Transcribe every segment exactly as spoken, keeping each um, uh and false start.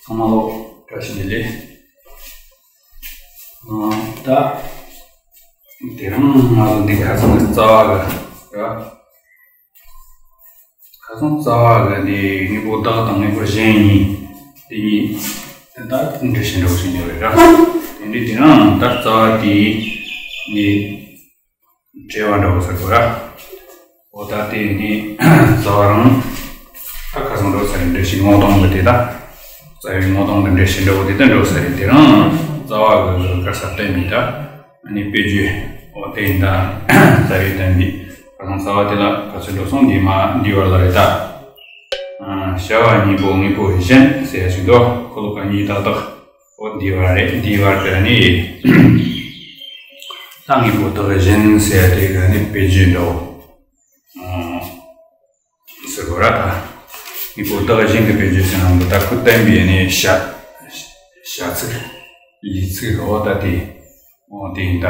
ཚང་མ་ལོ་བཀྲ་ཤིས་བདེ་ལེགས། ཨ། ད་དེ་རིང་ང་ཚོ་འདི་ཁ་སང་གི་རྩ་བ་གི་ར། ཁ་སང་རྩ་བ་གི་འདི་དངོས་པོ་བདག་དང་དངོས་པོ་གཞན་གཉིས། དེ་གཉིས་ད་འགྲེལ་བཤད་འདྲ་བོ་ཞིག་བྱས་པ་རེད་ར། དེ་འདྲའི་དེ་རིང་ད་རྩ་བ་དེའི་འདི་འགྲེལ་བ་འདྲ་བོ་ཟེར་དགོས་ར། འོ་ད་དེ་ནི་རྩ་བ་རང་ད་ཁ་སང་འགྲོ་ས་ཡིན། འགྲེལ་བཤད་ངོ་གདོང་གི་དེ་ད་རྩ་བའི་ངོ་གདོང་གི་འགྲེལ་བཤད་འདྲ་བོ་དེ་ད་འགྲོ་ས་རེད། དེ་རིང་རྩ་བ་གི་ག་ས་བསྟན་མི་ད། ཨ་ནི་དཔེ་བརྗོད། འོ་དེ་ཡིན་ད། རྩ་བའི་བསྟན་པའི་ཁ་སང་རྩ་བ་དེ་ལ་ག་ཚོད་འགྲོ་སོང་འདི་མ་འདི་བར་ལ་རེད་ད། ཨ། བྱ་བ་གཉིས་པོ་དངོས་པོ་གཞན་ཟེར་ཡ་ཞིག་འདུག་ཁོ་ལོ་ཀ་གཉིས་ཏག་ཏག་འོ་འདི་བར་རེད། འདི་བར་དེ་ནི་ད་དངོས་པོ་བདག་གཞན་ཟེར་ཡ་དེ་ག་ནི་དཔེ་བརྗོད་འདྲ་བོ། ཨ། ཟེར་དགོས་ར་ད། དངོས་པོ་བདག་གཞན་གྱི་དཔེ་བརྗོད་ཟེར་ན་འདི་ད་ཁོ་བསྟན་པའི་ནི་བྱ་བྱ་ཚིག་ལས་ཚིག་འོ་ད་དེ། འོ་དེ་ཡིན་ད།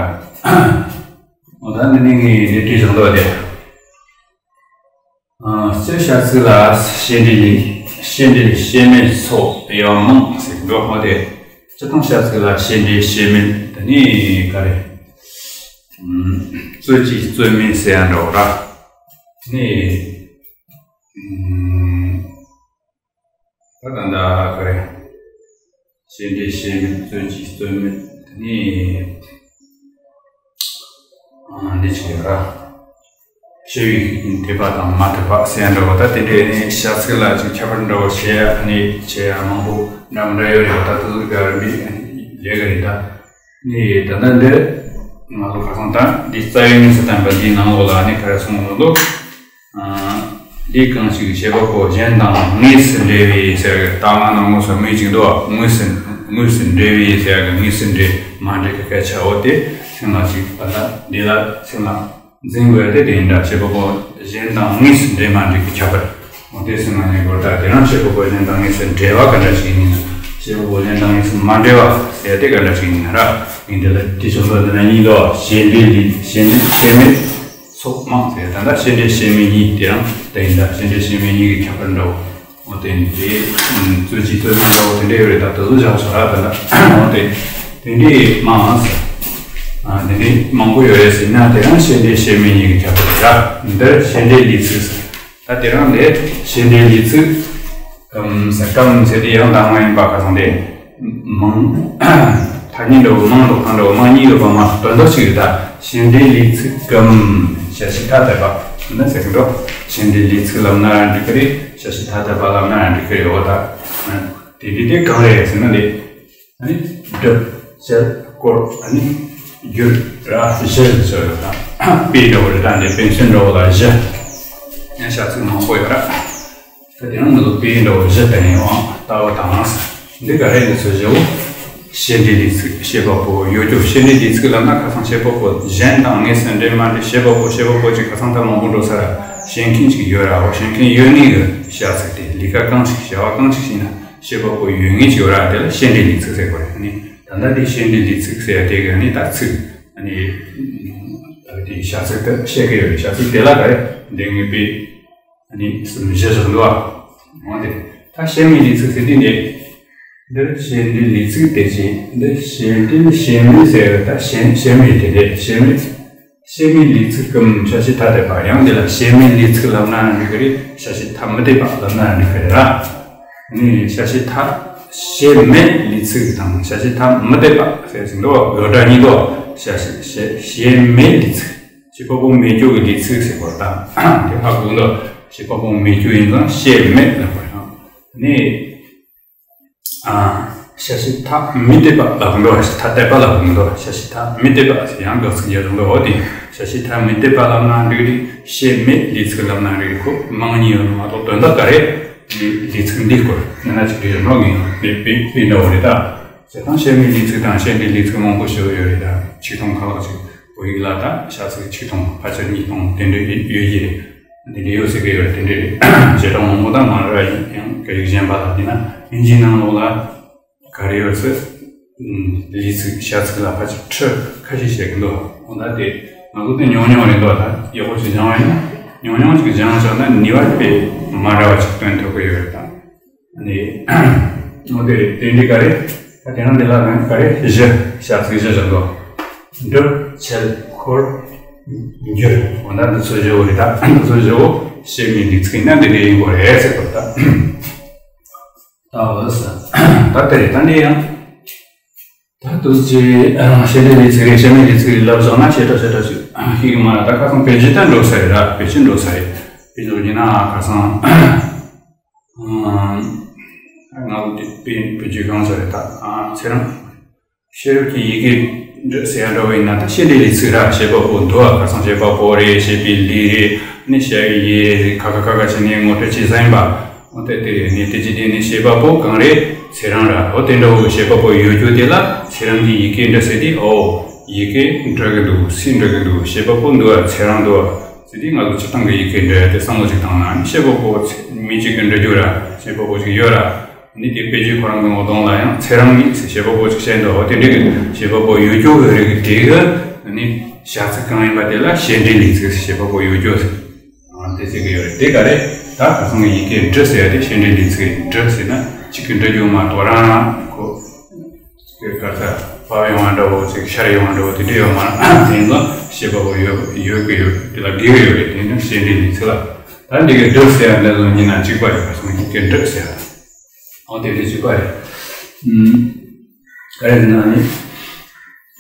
འོ་ད་འདི་ནི་ངས་ལས་བྲིས་བཞག་འདུག་དེ། ཨ། སྤྱིར་བྱ་ཚིག་ལ་བྱེད་འབྲེལ་ལས། བྱེད་འབྲེལ་བྱེད་མེད་སོགས་དབྱེ་བ་མང་ཟེར་འདུག་འོ་དེ། སྤྱིར་བཏང་བྱ་ཚིག་ལ་བྱེད་འབྲེལ་བྱེད་མེད་དེ་ནི་ག་རེ། ཨམ། རྩོད་ཀྱི་རྩོད་མེད་ཟེར་ཡ་འདྲ་བོ་ར། ནི། ཨམ། ད་ད་ད་ག་རེ། བྱེད་འབྲེལ་བྱེད་མེད། རྩོད་ཀྱི་རྩོད་མེད་དེ་ནི། ཨ། འདི་ཅིག་ཡོད་ར། བྱས་པའི་འཐད་པ་དང་མ་འཐད་པ་ཟེར་ཡ་འདྲ་བོ། ད་དེ་འདྲའི་ནི་བྱ་ཚིག་ལ་ཅིག་ཁྱད་པར་འདྲ་བོ་བྱེད་ཡ་ནི་བྱེད་ཡ་མང་པོ་འདྲ་མི་འདྲ་ཡོད་རེད། ད་དེ་ཚོ་ག་རེ་མི་ལས་ཀ་རེད་ད། ནི་ད་ལྟ་འདིར་ང་ཚོ་ཁ་སང་ད་འདི་རྩ་བའི་དངོས་སུ་བསྟན་པ་འདིའི་ནང་ལོགས་ལ་ནི་ག་རེ་གསུངས་ཡོད་འདུག་ཨ། འདི་གང་ཞིག་བྱེད་པ་པོ་གཞན་དང་དངོས་སུ་འབྲེལ་བའི་ཟེར་གི་ད་ང་ནང་ངོ་སོ་མི་གཅིག་འདུག་དངོས་སུ་དངོས་སུ་འབྲེལ་བའི་ཟེར་གི་དངོས་སུ་འབྲེལ་མ་འབྲེལ་གི་སྐད་ཆ་འོ་དེ་སེམས་ལ་ཞིག་ད་ལྟ་འདི་ལ་སེམས་ལ་འཛིན་དགོས་ཏེ། དེ་ཡིན་ད་བྱེད་པ་པོ་གཞན་དང་དངོས་སུ་འབྲེལ་མ་འབྲེལ་གི་ཁྱད་པར་འོ་དེ་སེམས་ལ་ངེས་དགོས། ད་དེ་རང་བྱེད་པ་པོ་གཞན་དང་དངོས་སུ་འབྲེལ་བ་ག་འདྲ་ཞིག་ཡིན་ན། བྱེད་པ་པོ་གཞན་དང་དངོས་སུ་མ་འབྲེལ་བ་ཟེར་དེ་ག་འདྲ་ཞིག་ཡིན་ན་ར། ཡིན་དེ་ལ་དེ་ཕྱོགས་ལ་དེ་ན་གཉིས་འདུག་བྱེད་འབྲེལ་ལས་བྱེད་འབྲེལ་བྱེད་མེད་སོགས་མང་ཟེར། ད་ལྟ་བྱེད་འབྲེལ་བྱེད་མེད་གཉིས་དེ་རང་དེ་ཡིན་ད། བྱེད་འབྲེལ་བྱེད་མེད་གཉིས་ཀྱི་ཁྱད་པར་འདྲ་བོ། འོ་དེ་འདྲའི་རྩོད་ཀྱི་རྩོད་མེད་འདྲ་བོ་དེ་འདྲ་ཡོད་རེད། ད་དེ་ཚོ་བཞག་ཆོག་ར། ད་ལྟ་འོ་དེ་དེ་འདྲའི་མང་ཟེར། ཨ། དེ་འདྲའི་མང་པོ་ཡོད་རེད་ཟེར་ན་དེ་རང་བྱེད་འབྲེལ་བྱེད་མེད་གཉིས་ཀྱི་ཁྱད་པར་རེད་ར། འདིར་བྱེད་འབྲེལ་ལས་ཚིག་ཟེར། ད་དེ་རང་ལས་བྱེད་འབྲེལ་ལས་ཚིག་གམ་ཟེར། གམ་ཟེར་དེ་ཡང་དང་མ་ཡིན་པ་ཁ་སང་དེ། མང་། ཐ་སྙད་འདྲ་བོ་མང་འདུག་གང་འདྲ་བོ་མང་གཉིས་ཡོད་པ་མ་དོན་དག་ཅིག་རེད་ད། བྱེད་འབྲེལ་ལས་ཚིག་གམ་བྱ་བྱེད་ཐ་དད་པ་ན་ཟེར་གི་འདུག་བྱེད་འབྲེལ་ལས་ཚིག་ལབ་ན་ར་འགྲིག་གི་རེད། བྱ་བྱེད་ཐ་དད་པ་ལབ་ན་ར་འགྲིག་གི་རེད། འོ་ད། དེ་འདྲ་དེ་གང་རེད་ཟེར་ན་ལས། ཨ་ནི་སྒྲུབ། བྱེད། བསྐོར། ཨ་ནི་བསྒྱུར་ར་བཞི་ཟེར་ཡོད་ད། དཔེ་འདྲ་བོ་རེད་ད། འདི་དཔེ་མཚོན་འདྲ་བོ་ལ་བཞི། ཡང་བྱ་ཚིག་མང་པོ་ཡོད་ར། ད་དེ་རིང་ང་ཚོ་དཔེ་འདྲ་བོ་བཞི་བསྟན་ཡོང་། ལྟ་བ་དང་། འདི་ག་རེ་ཡིན་ཟེར་ཞེའོ། བྱེད་འབྲེལ་ལས་ཚིག་བྱེད་པ་པོ་ཡོད་རྒྱུ། བྱེད་འབྲེལ་ལས་ཚིག་ལབ་ན་ཁ་སང་བྱེད་པ་པོ་གཞན་དང་དངོས་སུ་འབྲེལ་མ་འབྲེལ། བྱེད་པ་པོ་བྱེད་པ་པོ་ཅིག་ཁ་སང་ད་མང་པོ་འགྲོ་ས་ར། བྱེད་མཁན་ཅིག་ཡོད་ར། འོ་བྱེད་མཁན་ཡོད་ངེས་ཀྱི་བྱ་ཚིག་དེ་ལས་ཀ་གང་ཞིག་བྱ་བ་གང་ཞིག་བྱས་ན་བྱེད་པ་པོ་ཡོད་ངེས་ཅིག་ཡོད་ར། དེ་ལ་བྱེད་འབྲེལ་ལས་ཚིག་ཟེར་དགོས་རེད། ཨ་ནི་ད་ལྟ་དེ་བྱེད་འབྲེལ་ལས་ཚིག་ཟེར་ཡ་དེ་ག་ནི་ད་ཚིག་ཨ་ནི་ད་དེ་བྱ་ཚིག་ད་བཤད་ཀྱི་ཡོད་རེད། བྱ་ཚིག་དེ་ལ་ག་རེ་འདི་ངེས་པའི། ཨ་ནི་སུམ་བཞི་བཞག་འདུག་ཨ། འོ་དེ་ད་བྱེད་མེད་ལས་ཚིག་ཟེར་དུས་འདི། འདིར་བྱེད་འབྲེལ་ལས་ཚིག་དེ་ཅི། འདི་བྱེད་འབྲེལ་བྱེད་མེད་ཟེར་ད་བྱེད་བྱེད་མེད་དེ་རེད། བྱེད་མེད། བྱེད་མེད་ལས་ཚིག་གམ་བྱ་བྱེད་ཐ་དད་པ། ཡང་འདི་ལ་བྱེད་མེད་ལས་ཚིག་ལབ་ན་འགྲིག་གི་རེད། བྱ་བྱེད་ཐ་མི་དད་པ་ལབ་ན་འགྲིག་གི་རེད་ར། ནི་བྱ་བྱེད་ཐ། བྱེད་མེད་ལས་ཚིག་དང་བྱ་བྱེད་ཐ་མི་དད་པ་ཟེར་ཟིན་འདུག་བཟོ་གྲྭ་གཉིས་འདུག་བྱ་བྱེད་བྱེད་བྱེད་མེད་ལས་ཚིག་བྱེད་པ་པོ་མེད་རྒྱུ་གི་ལས་ཚིག་ཟེར་བ་དང་དེ་ཧ་གོ་འདུག་བྱེད་པ་པོ་མེད་རྒྱུ་ཡིན་ཙང་བྱེད་མེད་ལབ་པ་ཡང་ནི། ཨ། བྱ་བྱེད་ཐ་མི་དད་པ་ལབ་འདུག་བྱ་བྱེད་ཐ་དད་པ་ལབ་འདུག་བྱ་བྱེད་ཐ་མི་དད་པ་ཟེར་ཡང་དགག་ཚིག་རྒྱག་འདུག་འོ་དེ་བྱ་བྱེད་ཐ་མི་དད་པ་ལབ་ན་འགྲིག་རེད། བྱེད་མེད་ལས་ཚིག་ལབ་ན་འགྲིག་རེད། ཁོ་མང་གཉིས་ཡོད་མ་གཏོགས་དོན་དག་ག་རེ། ལས་ཚིག་འདི་སྐོར་ནི་ན་ཅིག་རེད་ནོ། ངས་ཡང་དཔེ་དཔེ་དཔེ་འདྲ་བོ་རེད་ད། བྱེད་སྟངས་བྱེད་མེད་ལས་ཚིག་དང་བྱེད་འབྲེལ་ལས་ཚིག་མང་པོ་ཞིག་ཡོད་རེད་ད། ཆིག་སྟོང་ཁ་ལག་ཅིག་བོད་ཡིག་ལ་ད་བྱ་ཚིག་ཆིག་སྟོང་ཕལ་ཆེར་ཉིས་སྟོང་དེ་འདྲ་ཡོད་ཀྱི་རེད། འདི་འདྲ་ཡོད་ཟེར་གི་ཡོད་རེད། དེ་འདྲ་རེད། བྱེ་བྲག་མང་པོ་དང་མ་རེད་པ། ཡིན་ཡང་སྐད་ཡིག་གཞན་པ་ལ་བལྟས་ན་དབྱིན་ཇིའི་ནང་ལོགས་ལ་ག་རེ་ཡོད་ཟེར། ལས་ཚིག་བྱ་ཚིག་ལ་ཕལ་ཆེར་ཁྲི་ཁ་ཤས་བཤད་གི་འདུག་འོ་ད་དེ་ང་ཚོ་དེ་ཉུང་ཉུང་རེད་འདུག་ད་ཡག་པོ་ཞིག་སྦྱང་བ་ཡིན་ན་ཉུང་ཉུང་ཅིག་སྦྱང་བཞག་ན་ནུས་པ་དཔེ་མ་འདྲ་བ་ཅིག་སྟོན་ཐུབ་ཀྱི་ཡོད་རེད་ད། ནི། འོ་དེ་རེད། དེ་འདི་ག་རེད། ད་དེ་རིང་འདི་ལ་ང་ག་རེ་བཞི། བྱ་ཚིག་བཞི་བཞག་འདུག་སྒྲུབ། འཆད། འཁོར། འགྱུར། འོ་ན་འདི་ཚོ་བཞི་བོ་རེད། ད་འདི་ཚོ་བཞི་བོ་བྱེད་མེད་ལས་ཚིག་ཡིན་ན་འདི་འདྲ་ཡིན་དགོས་རེད་ཟེར་གོ། ད་ད་འོ་ས་ད་དེ་རེད། ད་འདི་ཡང་ད་འདི་ཚོ་བྱེད་འབྲེལ་ལས་ཚིག་རེད། བྱེད་མེད་ལས་ཚིག་རེད་ལབ་བཞག་ན་བྱེ་བྲག་བྱེ་བྲག་ཅིག་ཤེས་གི་མ་རེད། ད་ཁ་སང་བེད་སྤྱོད་ད་འགྲོ་ས་རེད། ར་བེད་སྤྱོད་འགྲོ་ས་རེད། བེད་སྤྱོད་ཡིན་ན་ཁ་སང་ང་ཚོ་དེ་བེད་སྤྱོད་གང་ས་རེད། ད་ཚེ་རིང་། ཤེས་རབ་ཀྱི་ཡི་གེ་འབྲི་ཟེར་ཡ་འདྲ་བོ་ཡིན་ན། ད་བྱེད་འབྲེལ་ལས་ཚིག་ར། བྱེད་པ་པོ་འདུག་ག་ཁ་སང་བྱེད་པ་པོ་རེད། བྱེད་པའི་ལས་རེད། ནི་བྱ་བའི་ཡི་རེད། ཁ་ཁ་ཁ་ཁ་བྱས་ནས་ངོ་སྤྲོད་བྱེད་ས་ཡིན་པ། འོ་དེ་དེ་རེད། ནི་དེ་ཅི་དེ་ནི་བྱེད་པ་པོ་གང་རེད། ཚེ་རིང་ར། འོ་དེ་འདྲ་བོ་བྱེད་པ་པོ་ཡོད་རྒྱུ་དེ་ལ་ཚེ་རིང་གི་ཡི་གེ་འབྲི་ཟེར་དུས། འོ་ཡི་གེ་འབྲི་གི་འདུག་སུས་འབྲི་གི་འདུག་བྱེད་པ་པོ་འདུག་ག་ཚེ་རིང་འདུག་ག་ཟེར་དུས། ང་ཚོ་སྤྱིར་བཏང་གི་ཡི་གེ་འབྲི་ཡ་དེ་བསམ་བློ་ཅིག་བཏང་ན། ནི་བྱེད་པ་པོ་མི་གཅིག་གིས་འབྲི་རྒྱུ་ར། བྱེད་པ་པོ་ཅིག་ཡོད་ར། ནི་དེ་དཔེ་བརྗོད་ཁོ་རང་གི་ངོ་གདོང་ལ་ཡང་ཚེ་རིང་གིས་ཟེར་བྱེད་པ་པོ་ཅིག་བཤད་འདུག་འོ་དེ་འདྲ་གི་བྱེད་པ་པོ་ཡོད་རྒྱུ་གི་རིགས་དེ་གི་ནི་བྱ་ཚིག་གང་ཡིན་པ་དེ་ལ་བྱེད་འབྲེལ་ལས་ཚིག་ཟེར། བྱེད་པ་པོ་ཡོད་རྒྱུ་ཟེར། ཨ་དེ་ཟེར་གི་ཡོད་རེད། དེ་ག་རེད། ད་ཁ་སང་གི་ཡི་གེ་འབྲི་ཟེར་ཡ་དེ་བྱེད་འབྲེལ་ལས་ཚིག་རེད། འབྲི་ཟེར་ན་གཅིག་གིས་འབྲི་རྒྱུ་མ་གཏོགས་རང་ཁོ་ག་ས་བབས་ཡོང་བ་འདྲ་བོ་ཅིག་ཤར་ཡོང་བ་འདྲ་བོ་དེ་འདྲ་ཡོད་མ་རེད། དེ་ཡིན་ཙང་བྱེད་པ་པོ་ཡོད་ཡོད་གི་ཡོད། དེ་ལ་དགེ་གི་ཡོད་རེད། དེ་ནི་བྱེད་འབྲེལ་ལས་ཚིག་ལ། ད་འདི་གི་འབྲི་ཟེར་ཡ་འདི་ཚོ་གཉིས་ན་གཅིག་པ་རེད། ཁ་སང་གི་ཡི་གེ་འབྲི་ཟེར་ཡ། འོ་དེ་འདྲ་བྱེད་པ་རེད། ཨུམ། ག་རེ་ཟེར་ན་ནི།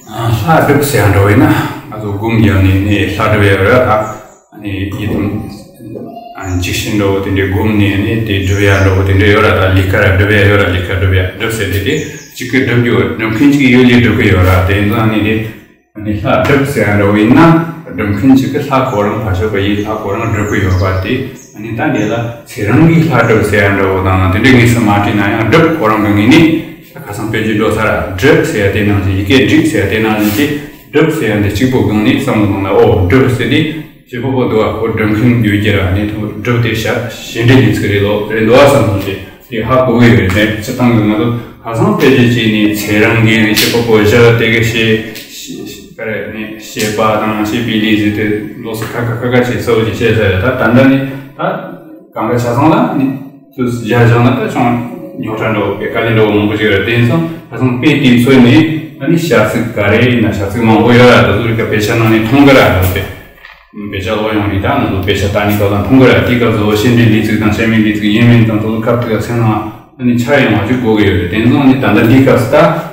ཨ་ལྷ་སྒྲུབ་ཟེར་ཡ་འདྲ་བོ་ཡིན་ན། ང་ཚོ་སྒོམ་རྒྱབ་ནས་ནི་ལྷ་སྒྲུབ་ཡ་རེད། ད་ནི་ཡི་དམ་ཨ་འཇིགས་བྱེད་འདྲ་བོ་དེ་འདྲའི་སྒོམ་ནས་ནི་དེ་སྒྲུབ་ཡ་འདྲ་བོ་དེ་འདྲ་ཡོད་ར། ད་ལས་ཀ་ར་སྒྲུབ་ཡ་ཡོད་ར། ལས་ཀ་སྒྲུབ་ཡ། སྒྲུབ་ཟེར་དེ་དེ་གཅིག་གིས་སྒྲུབ་རྒྱུ། སྒྲུབ་མཁན་གཅིག་ཡོད་ལས་སྒྲུབ་གི་ཡོད་ར། དེ་ཡིན་ཙང་ནི་དེ། ཨ་ནི་ལྷ་སྒྲུབ་ཟེར་ཡ་འདྲ་བོ་ཡིན་ན། སྒྲུབ་མཁན་གཅིག་གིས་ལྷ་ཁོ་རང་ཕར་ཕྱོགས་པ་ཡི་ལྷ་ཁོ་རང་སྒྲུབ་ཀྱི་ཡོད་པ་དེ། ཨ་ནི་ད་འདི་ལ་ཚེ་རིང་གིས་ལྷ་སྒྲུབ་ཟེར་ཡ་འདྲ་བོ་དང་དེ་འདྲའི་དངོས་སུ་མ་བྲིས་ན་ཡང་། སྒྲུབ་ཁོ་རང་གི་ངོས་ནས་ཁ་སང་དཔེ་བརྗོད་འགྲོ་ས་ར། སྒྲུབ་ཟེར་ཡ་དེ་ནང་བཞིན། ཡི་གེ་སྒྲིག་ཟེར་ཡ་དེ་ནང་བཞིན་གྱི་སྒྲུབ་ཟེར་ཡ་འདི་གཅིག་པོ་སྒང་ནས་བསམ་བློ་གཏོང་ན། འོ་སྒྲུབ་ཟེར་དུས་བྱེད་པ་པོ་འདུག་ག་ཁོ་སྒྲུབ་མཁན་ཡོད་ཀྱི་ར། ཨ་ནི་ཐོག་སྒྲུབ་དེ་བྱ་བྱེད་འབྲེལ་ལས་ཚིག་རེད་ལོ། རེད་འདུག་ག་བསམ་བློ་དེ། དེ་ཧ་གོ་གི་ཡོད་རེད། སྤྱིར་བཏང་གི་ང་ཚོ་ཁ་སང་དཔེ་ཆ་བྱས་ནས་ཚེ་རིང་གིས་ནི་བྱེད་པ་པོ་བཞག་དེ་གི་བྱེད་བྱེད་ག་རེ་ནི་བྱེད་པ་དང་བྱེད་པའི་ལས་ཟེར་དེ་ལོགས་སུ་ཁ་ཁ་ཁ་ཁ་བྱས་གསལ་བོ་ཅིག་བཤད་ས་རེད། ད་ད་ལྟ་ནི་ད་གང་ག་ཆ་ཚང་ལ་ནི་དུ་སྦྱར་བཞག་ན་ད་ཅུང་རྙོག་དྲ་འདྲ་བོ་དཀའ་ལས་འདྲ་བོ་མང་པོ་ཞིག་རེད། དེ་ཡིན་ཙང་ཁ་སང་དཔེ་དེ་མཚོན་ནས་ཨ་ནི་བྱ་ཚིག་ག་རེ་ཡིན་ན་བྱ་ཚིག་མང་པོ་ཡོད་ར། ད་གཟོད་རིག་པ་དཔེ་ཆ་ནང་ནས་མཐོང་གི་ར། ད་དེ། དཔེ་ཆ་ཀློག་ཡོང་དུས་ད་ང་ཚོ་དཔེ་ཆ་ལྟ་ནི་སྐབས་ལ་མཐོང་གི་ར། དེའི་སྐབས་སུ་འོ་བྱེད་འབྲེལ་ལས་ཚིག་དང་བྱེད་མེད་ལས་ཚིག་ཡིན་མིན་དང་དེ་ཚོ་སྐབས་དེ་ག་སེམས་ནང་ཨ་ནི་འཆར་ཡོང་བ་ཅིག་དགོས་ཀྱི་ཡོད་རེད། དེ་ཚོ་ནི་ད་ལྟ་འདིའི་སྐབས་སུ་ད་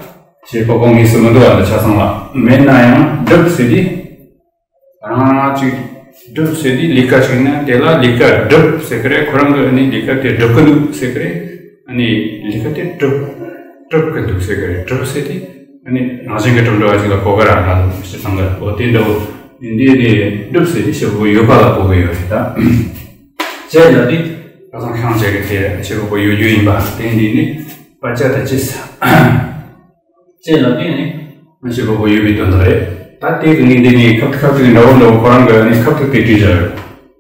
བྱེད་པ་པོ་དངོས་སུ་མི་འདུག་ག་ད་ཆ་ཚང་ལ། མེད་ན་ཡང་སྒྲུབ་ཟེར་དུས་རང་རང་ཅིག་སྒྲུབ་ཟེར་དུས་ལས་ཀ་ཞིག་ན་དེ་ལ་ལས་ཀ་སྒྲུབ་ཟེར་གི་རེད། ཁོ་རང་གི་ཨ་ནི་ལས་ཀ་དེ་སྒྲུབ་ཀྱི་འདུག་ཟེར་གི་རེད། ཨ་ནི་ལས་ཀ་དེ་སྒྲུབ་སྒྲུབ་ཀྱི་འདུག་ཟེར་གི་རེད། སྒྲུབ་ཟེར་དུས་ཨ་ནི་རང་བཞིན་གྱིས་གྲུབ་འགྲོ་བ་ཅིག་ལ་གོ་གི་ར། ང་ཚོ་སྤྱིར་བཏང་གི། འོ་དེ་འདྲ་བོ་འདི་ནི་སྒྲུབ་ཟེར་དུས་བྱེད་པ་པོ་ཡོད་པ་ལ་གོ་གི་ཡོད་རེད། ད་བྱེད་ལ་དེ་ཁ་སང་ཤང་བྱེད་ཀྱི་དེ་བྱེད་པ་པོ་ཡོད་རྒྱུ་ཡིན་པ་དེ། འདི་ནི་བ་ཅ་ད་ཅི་ས། བྱེད་ལ་དེ་ནི་བྱེད་པ་པོ་ཡོད་པའི་དོན་དག་རེད། ད་དེ་གི་ངས་འདི་ནི་ཁ་ཐུག་ཁ་ཐུག་འདྲ་བོ་འདྲ་བོ་ཁོ་རང་གི་ནི་ཁ་ཐུག་དེ་བྲིས་བཞག་ཡོད།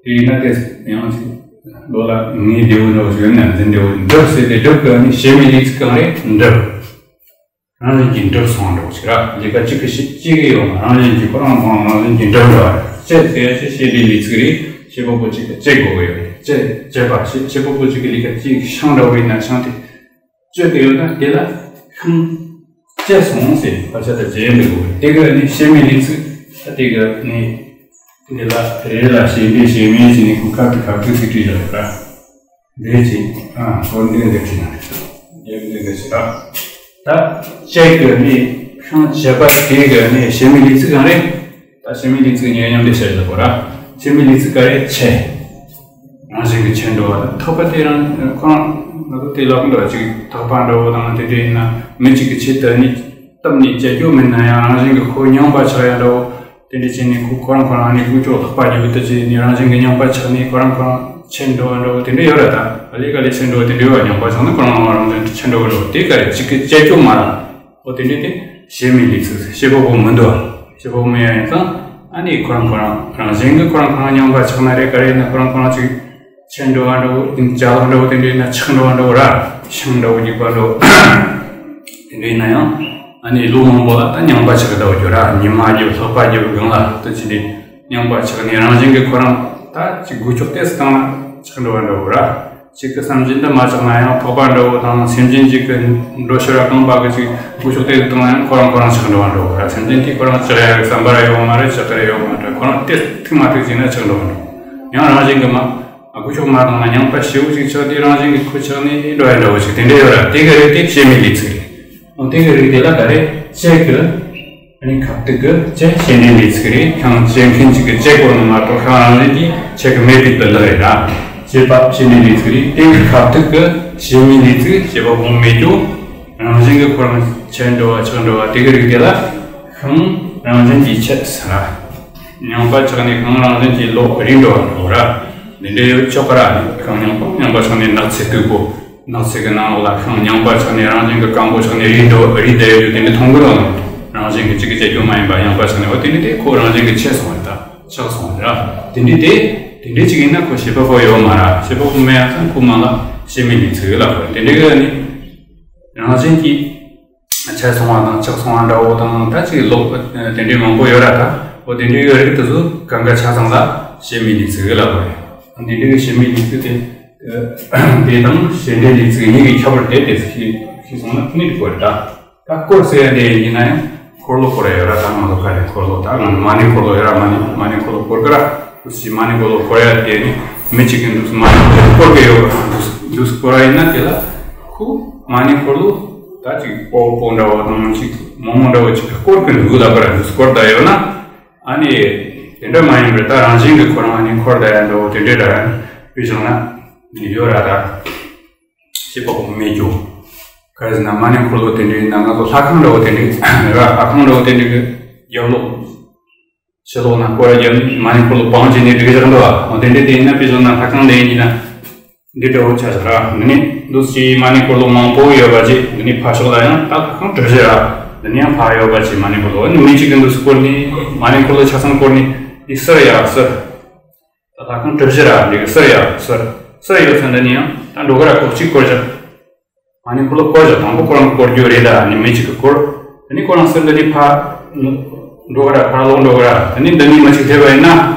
དེ་ཡིན་ན་དེ་ཡང་ཅིག་ལོ་ལ་ངའི་བདེ་བོ་འདྲ་བོ་ཞིག་ཡོད་ན་འཛིན་བདེ་བོ། སྒྲུབ་ཟེར་དེ་སྒྲུབ་གི་ནི་བྱེད་མེད་ལས་ཚིག་གང་རེད། འགྲུབ། རང་བཞིན་གྱིས་འགྲུབ་སོང་འགྲོ་ཞིག་ར། ལས་ཀ་གཅིག་གི་ཞིག་གཅིག་གི་ཡོང་ན་རང་བཞིན་གྱིས་ཁོ་རང་ཁོ་རང་རང་བཞིན་གྱིས་འགྲུབ་འགྲོ་བ་རེད། བྱེད་ཟེར་ཡ་ཞིག་བྱེད་པའི་ལས་ཚིག་རེད། བྱེད་པ་པོ་གཅིག་གིས་བྱེད་དགོས་ཀྱི་ཡོད་རེད། བྱེད་བྱེད་པ་ཞིག་བྱེད་པ་པོ་གཅིག་གི་ལས་ཀ་གཅིག་ཤང་འདྲ་བོ་ཡིན་ན་ཤང་དེ་བྱེད་ཀྱི་ཡོད་ན་དེ་ལ་ཤང་བྱེད་སོང་ཟེར་བ་ཆ་ད་བྱེད་འདུག་གི། དེ་ག་ནི་བྱེད་མེད་ལས་ཚིག་ད་དེ་ག་ནི་འདི་ལ་རེ་ལ་བྱེད་པའི་བྱེད་མེད་ཀྱི་ནི་ཁུ་ཁ་དུ་ཁ་དུ་ཚིག་བྲིས་ཡོད་རེད་པ། འདི་ཅི། ཨ། སྐོར་འདི་འདི་ཅི་ན། འདི་འདི་འདི་ཅི་ར། ད་བྱེད་ཀྱི་ནི་ཤང་བྱེད་པ་དེ་ག་ནི་བྱེད་མེད་ལས་ཚིག་གང་རེད། ད་བྱེད་མེད་ལས་ཚིག་གཉིས་མཉམ་འདི་བཤད་ཡོད་གོ་ར། བྱེད་མེད་ལས་ཚིག་ག་རེ་བྱེད། རང་བཞིན་གྱིས་བྱེད་འགྲོ་བ་དང་ཐག་པ་དེ་རང་ཁོ་རང་ང་ཚོ་དེ་ལབ་འདྲ་ཅིག་ཐག་པ་འདྲ་བོ་དང་དེ་འདྲ་ཡིན་ན་མི་གཅིག་གིས་ཆེད་དུ་ནི་བཏབ་ནས་བྱེད་རྒྱུ་མིན་ན་ཡང་རང་བཞིན་གྱིས་ཁོ་མྱོང་བ་ཆགས་ཡ་འདྲ་བོ། དེ་འདྲ་བྱས་ནས་ཁོ་ཁོ་རང་ཁོ་རང་ནི་ཀུ་ཅོ་ལྷག་པ་རྒྱབ་དུ་བྱས་ནས་རང་བཞིན་གྱི་མྱོང་བ་ཆགས་ནས་ཁོ་རང་ཁོ་རང་ཆེན་འགྲོ་བ་འདྲ་བོ་དེ་འདྲ་ཡོད་ར། ད་ཨ་ལས་ཀ་ལས་ཆེན་འགྲོ་བ་དེ་འདྲ་ཡོད་པ་མྱོང་བ་ཆགས་ན་ཁོ་རང་རང་བཞིན་ཆེན་འགྲོ་བ་འདྲ་བོ་དེ་ག་རེ་གཅིག་གི་བྱེད་རྒྱུ་མ་ར། འོ་དེ་འདྲ་དེ་བྱེད་མེད་ལས་ཚིག་བྱེད་པ་པོ་མི་འདུག་བྱེད་པ་པོ་མེད་ཡ་ཡིན་ཙང་ཨ་ནི་ཁོ་རང་ཁོ་རང་རང་བཞིན་གྱི་ཁོ་རང་ཁོ་རང་མྱོང་བ་ཆགས་ན་རེད། ག་རེ་ཡིན་ན་ཁོ་རང་ཁོ་རང་ཅིག་ཆེན་འགྲོ་བ་འདྲ་བོ། ཅ་ལག་འདྲ་བོ་དེ་འདྲ་ཡིན་ན་ཆག་འགྲོ་བ་འདྲ་བོ་ར། ཤིང་འདྲ་བོ་རྒྱུག་པ་འདྲ་བོ་དེ་འདྲ་ཡིན་ན་ཡང་ཨ་ནི་ལོ་མང་པོ་ལ་ད་མྱོང་བ་ཆགས་འདྲ་བོ་ཡོད་ར། ཉི་མ་རྒྱབ་ལྷག་པ་རྒྱབ་གང་ལ་ད་ཅི་སྟེ་མྱོང་བ་ཆགས་ནས་རང་བཞིན་གྱིས་ཁོ་རང་ད་ཅི་འགུལ་སྐྱོད་ཏོག་ཙམ་བཏང་ན་ཆག་འགྲོ་བ་འདྲ་བོ་ར། གཅིག་གི་བསམ་བཞིན་དུ་མ་ཆགས་ན་ཡང་ཐོགས་པ་འདྲ་བོ་དང་། སེམས་ཅན་གཅིག་གི་འགྲོ་ཕྱིར་ར་རྐང་པ་གི་ཅིག་འགུལ་ཤུགས་དེ་བཏང་ན་ཡང་ཁོ་རང་ཁོ་རང་ཆགས་འགྲོ་བ་འདྲ་བོ་ར། སེམས་ཅན་དེ་ཁོ་རང་ཆགས་ཡ་གི་བསམ་པ་ར་ཡོད་མ་རེད། ཆགས་ཀྱི་ར་ཡོད་མ་རེད། ཁོ་རང་དེ་ཐུག་མ་ཐུག་ཅིག་ན་ཆགས་འགྲོ་བ་འདྲ་བོ། ཡང་རང་བཞིན་གྱི་མ་འགུལ་ཤུགས་མ་བཏང་ན་རྙིང་པ་ཞེ་བོ་ཅིག་ཆགས་དེ་རང་བཞིན་གྱི་ཁོ་ཆགས་ནས་འགྲོ་ཡ་འདྲ་བོ་ཅིག་དེ་འདྲ་ཡོད་ར། དེ་གི་རིགས་དེ་བྱེད་མེད་ལས་ཚིག་རེད། འོ་དེ་གི་རིགས་དེ་ལ་ག་རེ་བྱེད་ཀྱི། ཨ་ནི་ཁ་ཐུག་གི་བྱེད་བྱེད་འབྲེལ་ལས་ཚིག་རེད། ཤིང་བྱེད་མཁན་གཅིག་གི་བྱེད་སྐོར་ནི་མ་གཏོགས་ཤིང་རང་བཞིན་གྱིས་བྱེད་ཀྱི་མེད་པའི་དོན་དག་རེད་ད། བྱེད་པ་བྱེད་འབྲེལ་ལས་ཚིག་རེད། དེ་གི་ཁ་ཐུག་གི་བྱེད་མེད་ལས་ཚིག་བྱེད་པ་པོ་མེད་རྒྱུ། རང་བཞིན་གྱིས་ཁོ་རང་ཆགས་འགྲོ་བ་ཆགས་འགྲོ་བ་དེ་གི་རིགས་དེ་ལ་ཤིང་རང་བཞིན་གྱིས་ཆགས་ཟེར། རྙིང་པ་ཆགས་ནས་ཤིང་རང་བཞིན་གྱིས་ལོག་རིལ་འགྲོ་བ་འདྲ་བོ་ར། འདི་འདྲ་ཡོད་ཆོག་གི་ར། ཤིང་རྙིང་པ་རྙིང་པ་ཆགས་ནས་ནགས་ཚལ་སྟུག་པོ། ནགས་ཚལ་གྱི་ནང་ལོགས་ལ་ཤིང་རྙིང་པ་ཆགས་ནས་རང་བཞིན་གྱིས་སྐམ་པོ་ཆགས་ནས་རིལ་འགྲོ་རིལ་བསྡད་ཡོད་རྒྱུ་དེ་འདྲ་མཐོང་གི་རེད། རང་བཞིན་གྱིས་གཅིག་གིས་བྱེད་རྒྱུ་མ་ཡིན་པ་རྙིང་པ་ཆགས་ནས། འོ་དེ་འདྲ་དེ་ཁོ་རང་བཞིན་གྱིས་ཆགས་སོང་བ་རེད་ད། ཆགས་སོང་བ་རེད་ར། དེ་འདྲ་དེ་དེ་འདྲ་ཅིག་ཡིན་ན་ཁོ་བྱེད་པ་པོ་ཡོད་མ་རེད། བྱེད་པ་པོ་མེད་ཡ་ཙང་ཁོ་མ་ལ་བྱེད་མེད་ལས་ཚིག་ལ་གོ་རེད། དེ་འདྲ་གི་ནི་རང་བཞིན་གྱིས་ཆགས་སོང་བ་དང་ཆགས་སོང་བ་འདྲ་བོ་དང་ད་ཅིག་ལོག་དེ་འདྲའི་མང་པོ་ཡོད་ར་ད། འོ་དེ་འདྲའི་ཡོད་རིགས་དེ་ཚོ་གང་ག་ཆ་ཚང་ལ་བྱེད་མེད་ལས་ཚིག་ལ་གོ་རེད། དེ་འདྲའི་བྱེད་མེད་ལས་ཚིག་དེ་དེ་དང་བྱེད་འབྲེལ་ལས་ཚིག་གཉིས་ཀྱི་ཁྱད་པར་དེ་དེ་ཤེས་ཤེས་སོང་ན་ཁོ་ནས་གོ་རེད་ད། ད་སྐོར་ཟེར་ཡ་དེ་ཡིན་ན་ཡང་འཁོར་ལོ་སྐོར་ཡ་ཡོད་ར། ད་ང་ཚོ་ག་རེ་འཁོར་ལོ་ད་ང་མ་ཎི་འཁོར་ལོ་ཡོད་ར། མ་ཎི་མ་ཎི་འཁོར་ལོ་སྐོར་གི་ར། དུས་ཀྱི་མ་ཎི་འཁོར་ལོ་སྐོར་ཡ་དེ་ནི་མི་གཅིག་གིས་འདུག་མ་ཎི་འཁོར་ལོ་སྐོར་གི་ཡོད་ར། འདུག་འདུག་སྐོར་ཡ་ཡིན་ན་དེ་ལ་ཁོ་མ་ཎི་འཁོར་ལོ་ད་ཅིག་སྤོ་སྤོ་འདྲ་བོ་དང་ཅིག་མང་མང་འདྲ་བོ་ཅིག་སྐོར་གི་འདུག་ལབ་གི་ར། འདུག་སྐོར་ད་ཡོད་ན་ཨ་ནི་དེ་འདྲ་མ་ཡིན་པར་ད་རང་བཞིན་གྱིས་ཁོ་རང་ཨ་ནི་འཁོར་ད་ཡ་འདྲ་བོ་དེ་འདྲའི་ར་དཔེ་བཞག་ན་ཡོད་ར་ད། བྱེད་པ་པོ་མེད་རྒྱུ། ག་རེ་ཟེར་ན་མ་ཎི་འཁོར་ལོ་དེ་འདྲའི་ཡིན་ན་ང་ཚོ་ལྷ་ཁང་འདྲ་བོ་དེ་འདྲའི་ར། ལྷ་ཁང་འདྲ་བོ་དེ་འདྲའི་གི་རྒྱབ་ལོགས་ཕྱི་ལོགས་ན་སྐོར་རྒྱབ་ནས་མ་ཎི་འཁོར་ལོ་བང་བྱས་ནས་སྒྲིག་བཞག་འདུག་བ། འོ་དེ་འདྲའི་དེ་ཡིན་ན་དཔེ་བཞག་ན་ལྷ་ཁང་འདི་ཡིན་ན་འདི་འདྲ་བོ་ཆ་བཞག་ར། འདི་ནི་འདུག་སེ་མ་ཎི་འཁོར་ལོ་མང་པོ་ཡོད་པ་ཅིག་འདི་ནི་ཕར་ཕྱོགས་ལ་ཡང་ད་ལྷ་ཁང་གྲུ་བཞི་ར། འདི་ནི་ཡང་ཕར་ཡོད་པ་ཅིག་མ་ཎི་འཁོར་ལོ་ནི་མི་གཅིག་གིས་འདུག་སེ་བསྐོར་ནས་མ་ཎི་འཁོར་ལོ་ཆ་ཚང་བསྐོར་ནས་འདི་ཟུར་ཡ་ཟུར། ད་ལྷ་ཁང་གྲུ་བཞི་ར་འདི་གི་ཟུར་ཡ་ཟུར་ཟུར་ཡོད་ཚད་འདི་ནི་ཡང་ད་འགྲོ་གི་ར། ཁོ་གཅིག་བསྐོར་བཞག་མ་ཎི་འཁོར་ལོ་བསྐོར་བཞག་དང་པོ་ཁོ་རང་བསྐོར་རྒྱུ་རེད། ད་ནི་མི་གཅིག་གིས་བསྐོར། དེ་ནི་ཁོ་རང་ཟུར་འདི་ནི་ཕར་འགྲོ་གི་ར། ཕར་ལོག་འགྲོ་གི་ར། དེ་ནི་འདི་ནི་མི་གཅིག་སླེབས་པ་ཡིན་ན་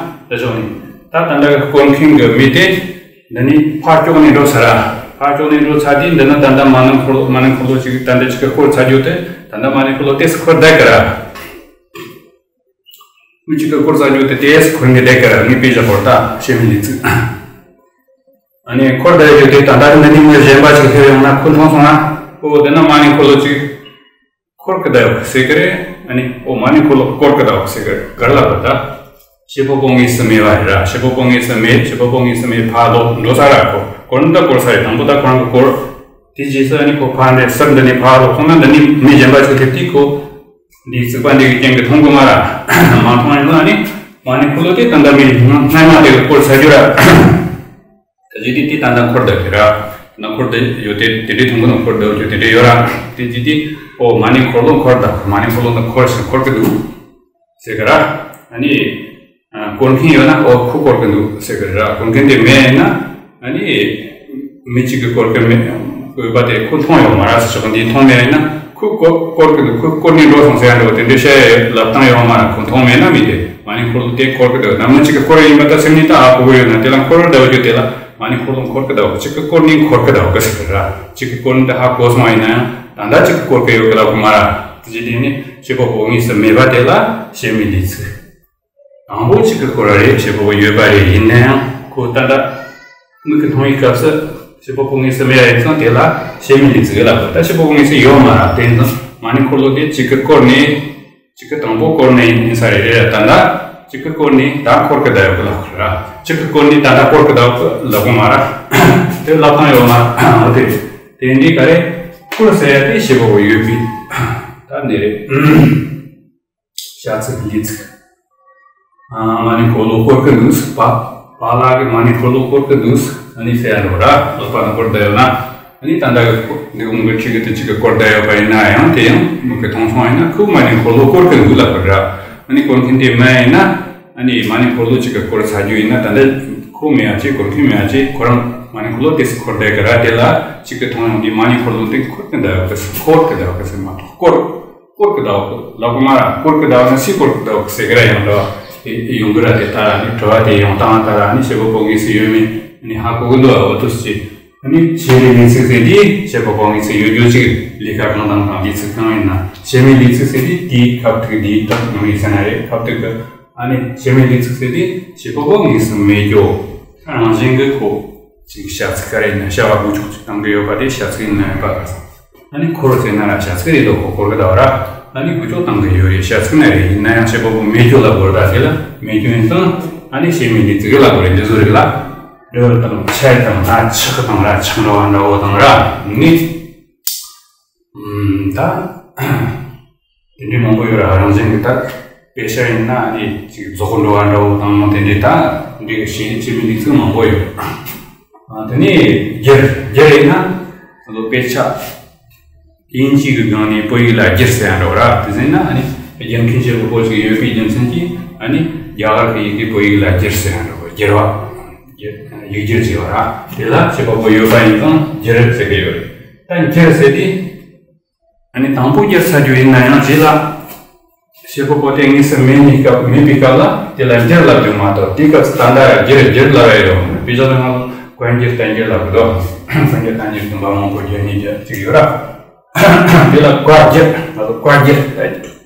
ད་ཕྱོགས་ནི་ད་ད་ལྟ་གི་བསྐོར་མཁན་གྱི་མི་དེ་འདི་ནི་ཕར་ཀྱོག་ནས་འགྲོ་ཚར་ར། ཕར་ཀྱོག་ནས་འགྲོ་ཚར་དུས་འདི་ན་ད་ལྟ་མ་ཎི་འཁོར་ལོ་མ་ཎི་འཁོར་ལོ་གཅིག་ད་ལྟ་གཅིག་གིས་བསྐོར་ཚར་རྒྱུ་དེ་ད་ལྟ་མ་ཎི་འཁོར་ལོ་དེ་སུ་འཁོར་བསྡད་གི་ར། མི་གཅིག་གིས་བསྐོར་ཚར་རྒྱུ་དེ་དེ་སུ་འཁོར་གི་བསྡད་གི་ར། ངས་དཔེ་བཞག་གོ་ད་བྱེད་མེད་ལས་ཚིག་ཨ་ནི་འཁོར་བསྡད་རྒྱུ་དེ་ད་ལྟ་འདི་ནི་མི་གཞན་པ་ཅིག་སླེབས་ཡོང་ན་ཁོ་མཐོང་སོང་ན་ཁོ་འདི་ན་མ་ཎི་འཁོར་ལོ་ཅིག་འཁོར་གི་བསྡད་ཡོད་ཟེར་གི་རེད། ཨ་ནི་འོ་མ་ཎི་འཁོར་ལོ་བསྐོར་གི་བསྡད་ཡོད་ཟེར་གི་རེད། ག་རེ་ལབ་དགོས་ད། བྱེད་པ་པོ་དངོས་སུ་མེད་པ་རེད་ར། བྱེད་པ་པོ་དངོས་སུ་མེད། བྱེད་པ་པོ་དངོས་སུ་མེད། ཕར་ལོག་འགྲོ་ས་ར། ཁོ་བསྐོར་ནི་ད་བསྐོར་ས་རེད། དང་པོ་ད་ཁོ་རང་གིས་བསྐོར། དེ་རྗེས་སུ་ཨ་ནི་ཁོ་ཕར་འདི་ཟུར་འདི་ནས་ཕར་ལོག་སོང་ན་འདི་ནི་མི་གཞན་པ་ཅིག་སླེབས་དུས་ཁོ་འདིའི་རྩིག་པ་འདི་གི་རྐྱེན་གྱིས་མཐོང་གི་མ་ར། མ་མཐོང་ཡིན་ན་ཨ་ནི་མ་ཎི་འཁོར་ལོ་དེ་ད་ལྟ་མི་སྔ་མ་དེ་གིས་བསྐོར་ཚར་རྒྱུ་ར། ད་ཅི་དེ་དེ་ད་ལྟ་འཁོར་བསྡད་ཡོད་ར། ད་འཁོར་བསྡད་ཡོད་དེ་དེ་འདྲའི་ཐུང་ཀུ་ན་འཁོར་བསྡད་ཡོད་དེ་འདྲའི་ཡོད་ར། དེ་ཅི་དེ་ཨོ་མ་ཎི་འཁོར་ལོ་འཁོར་ད། མ་ཎི་འཁོར་ལོ་ད་འཁོར་ཞིག་འཁོར་གི་འདུག་ཟེར་གི་ར། ཨ་ནི་ཨ་བསྐོར་མཁན་ཡོད་ན་ཨོ་ཁོ་བསྐོར་གི་འདུག་ཟེར་གི་ར། བསྐོར་མཁན་དེ་མེད་ན་ཨ་ནི་མི་གཅིག་གིས་བསྐོར་གི་མེད། བསྐོར་བ་དེ་ཁོ་མཐོང་ཡོད་མ་ར་ཟེར་ཆོག་འདི་མཐོང་མེད་ན་ཁོ་བསྐོར་བསྐོར་གི་འདུག་ཁོ་བསྐོར་ནས་འགྲོ་སོང་ཟེར་ཡ་འདྲ་བོ་དེ་འདྲའི་བཤད་ཡ་ལབ་སྟངས་ཡོད་མ་ར། ཁོ་མཐོང་མེད་ན་མི་དེ་མ་ཎི་འཁོར་ལོ་དེ་བསྐོར་གི་འདུག་ན་མི་གཅིག་གིས་བསྐོར་ཡིན་པ་ད་སེམས་ནི་ད་ཧ་གོ་གི་ཡོད་ན་དེ་ལ་འཁོར་བསྡད་ཡོད་རྒྱུ་དེ་ལ་མ་ཎི་འཁོར་ལོ་འཁོར་གི་འདུག་གཅིག་གིས་བསྐོར་ནས་འཁོར་གི་འདུག་ག་ཟེར་གི་ར། གཅིག་གིས་བསྐོར་ནས་ད་ཧ་གོ་སོང་བ་ཡིན་ན་ཡང་ད་ལྟ་གཅིག་གིས་བསྐོར་གི་ཡོད་གི་ལབ་གི་མ་ར། དེ་ཅི་དེ་ནི་བྱེད་པ་པོ་དངོས་སུ་མེད་པ་དེ་ལ་བྱེད་མེད་ལས་ཚིག་དང་པོ་གཅིག་གིས་བསྐོར་བ་རེད། བྱེད་པ་པོ་ཡོད་པ་རེད། ཡིན་ན་ཡང་ཁོ་ད་ལྟ་མིག་གིས་མཐོང་བའི་སྐབས་སུ་བྱེད་པ་པོ་དངོས་སུ་མེད་པ་ཡིན་ཙང་དེ་ལ་བྱེད་མེད་ལས་ཚིག་ལབ་དགོས། ད་བྱེད་པ་པོ་དངོས་སུ་ཡོད་མ་རེད། དེ་ཡིན་ཙང་མ་ཎི་འཁོར་ལོ་དེ་གཅིག་གིས་བསྐོར་ནས་གཅིག་གིས་དང་པོ་བསྐོར་ནས་ཡིན་ས་རེད། རེད་ད་ལྟ་གཅིག་གིས་བསྐོར་ནས་ད་འཁོར་གི་བསྡད་ཡོད་གི་ལབ་དགོས་ར། གཅིག་གིས་བསྐོར་ནས་ད་ལྟ་འཁོར་གི་བསྡད་ཡོད་གི་ལབ་དགོས་མ་ར། དེ་ལབ་སྟངས་ཡོད་མ་རེད། འོ་དེ་དེ་འདི་ག་རེ་བསྐོར་ཟེར་ཡ་དེ་བྱེད་པ་པོ་ཡོད་པའི་ད་འདི་རེད། བྱ་ཚིག་ལས་ཚིག་ཨ་མ་ཎི་འཁོར་ལོ་བསྐོར་གི་འདུག་ཟེར། པཱ་པཱ་ལགས་ཀྱིས་མ་ཎི་འཁོར་ལོ་བསྐོར་གི་འདུག་ཟེར། ཨ་ནི་ཟེར་ཡ་འགྲོ་ར། ལག་པ་ན་བསྐོར་བསྡད་ཡོད་ན། ཨ་ནི་ད་ལྟ་གི་འདི་གུང་གི་ཁྲི་གི་དུ་གཅིག་གིས་བསྐོར་བསྡད་ཡོད་པ་ཡིན་ན་ཡང་དེ་ཡང་མི་གིས་མཐོང་སོང་ཡིན་ན་ཁོས་མ་ཎི་འཁོར་ལོ་བསྐོར་གི་འདུག་ལབ་དགོས་ར། ཨ་ནི་བསྐོར་མཁན་དེ་མ་ཡིན་ན་ཨ་ནི་མ་ཎི་འཁོར་ལོ་གཅིག་གིས་བསྐོར་ཚར་རྒྱུ་ཡིན་ན་ད་ལྟ་ཁོ་མེད་ཡ་ཅིག་བསྐོར་མཁན་མེད་ཡ་ཅིག་ཁོ་རང་མ་ཎི་འཁོར་ལོ་དེ་སུ་འཁོར་བསྡད་གི་ར། དེ་ལ་གཅིག་གིས་མཐོང་ཡོང་དུས་མ་ཎི་འཁོར་ལོ་དེ་འཁོར་གི་འདུག་གི་ཟེར། འཁོར་གི་འདུག་གི་ཟེར་མ་གཏོགས་བསྐོར། བསྐོར་གི་འདུག་ལབ་གི་མ་ར། བསྐོར་གི་འདུག་ན་སུས་བསྐོར་གི་འདུག་ཟེར་གི་ར། ཡང་འདྲ་བ་དེ་ཡོང་གི་ར། དེ་ལྟར་ནི་དྲི་བ་དེ་ཡོང་སྟངས་ལྟར་ནི་བྱེད་པ་པོ་དངོས་སུ་ཡོད་མེད་ནི་ཧ་གོ་གི་འདུག་འོ་དུས་ཀྱི་ ཨ་ནི་བྱེད་པའི་ལས་ཚིག་ཟེར་དུས་བྱེད་པ་པོ་དངོས་སུ་ཡོད་རྒྱུ་ཅིག་ལས་ཀ་གང་དང་གང་ལས་ཚིག་གང་ཡིན་ན། བྱེད་མེད་ལས་ཚིག་ཟེར་དུས་དེའི་ཁ་ཐུག་དེའི་སྟེང་ངོ་མས་ཟེར་ན་རེད། ཁ་ཐུག་གི་ཨ་ནི་བྱེད་མེད་ལས་ཚིག་ཟེར་དུས་བྱེད་པ་པོ་དངོས་སུ་མེད་རྒྱུ། རང་བཞིན་གྱི་ཁོ་ཅིག་བྱ་ཚིག་ག་རེ་ཡིན་ན་བྱ་བ་འགོ་ཚུགས་ཅིག་གཏང་གི་ཡོད་པ་དེ་བྱ་ཚིག་ཡིན་ན་ཡིན་པ་ག་ས། ཨ་ནི་འཁོར་ཟེར་ན་ར་བྱ་ཚིག་རེད་དོ། ཁོ་འཁོར་གི་ད་བ་ར། ཨ་ནི་འགོ་ཚུགས་གཏང་གི་ཡོད་རེད། བྱ་ཚིག་ན་རེད། ཡིན་ན་ཡང་བྱེད་པ་པོ་མེད་རྒྱུ་ལ་གོ་ར། དེ་ལ་མེད་རྒྱུ་ཡིན་ཙང་ཨ་ནི་བྱེད་མེད་ལས་ཚིག་ལ་གོ་རེད། འདི་བཟོ་རེད་ལ། འབྲུ་དང་ཆར་དང་ན་ཆག་དང་ར་ཆག་འགྲོ་བ་འདྲ་བོ་དང་ར་ནི། ཨུམ། ད་དེ་འདྲའི་མང་པོ་ཡོད་ར། རང་བཞིན་གྱི་ད་དཔེ་ཆ་ཡིན་ན་ཨ་ནི་ཅིག་རྫོགས་འགྲོ་བ་འདྲ་བོ་དང་དེ་འདྲའི་ད་འདི་གི་བྱེད་བྱེད་མེད་ལས་ཚིག་མང་པོ་ཡོད། ཨ། དེ་ནས་སྒྱུར། སྒྱུར་ཡིན་ན་ང་ཚོ་དཔེ་ཆ་དབྱིན་ཇི་གི་སྒང་ནས་བོད་ཡིག་ལ་བསྒྱུར་ཟེར་ཡང་འགྲོ་ར། དེ་ཟེར་ན་ཨ་ནི་སྒྱུར་མཁན་བྱེད་པ་པོ་ཅིག་ཡོད་པའི་རྒྱུ་མཚན་གྱིས་ཨ་ནི་རྒྱ་གར་གྱི་ཡི་གེ་བོད་ཡིག་ལ་བསྒྱུར་ཟེར་ཡང་འགྲོ། བསྒྱུར་བ། བསྒྱུར། ཡིག་སྒྱུར་བྱས་པ་ར། དེ་ལ་བྱེད་པ་པོ་ཡོད་པ་ཡིན་ཙང་སྒྱུར་ཟེར་གི་ཡོད་རེད། ད་འགྱུར་ཟེར་དུས། ཨ་ནི་དང་པོ་འགྱུར་ཚར་རྒྱུ་ཡིན་ན་ཡང་རྗེས་ལ་བྱེད་པ་པོ་དེ་དངོས་སུ་མེད་ནི་སྐབས། མེད་པའི་སྐབས་ལ་དེ་ལ་འགྱུར་ལབ་རྒྱུ་མ་གཏོགས། དེའི་སྐབས་སུ་ད་ལྟ་འགྱུར་འགྱུར་ལབ་ཡ་ཡོད་མ་རེད། དཔེ་བཞག་ན་ང་ཚོ་བཀའ་འགྱུར་བསྟན་འགྱུར་ལབ་གི་འདུག་བཀའ་འགྱུར་བསྟན་འགྱུར་དུམ་པ་མང་པོ་བརྒྱད་ཉིས་བརྒྱ་ཅིག་ཡོད་ར། དེ་ལ་བཀའ་འགྱུར། ང་ཚོ་བཀའ་འགྱུར།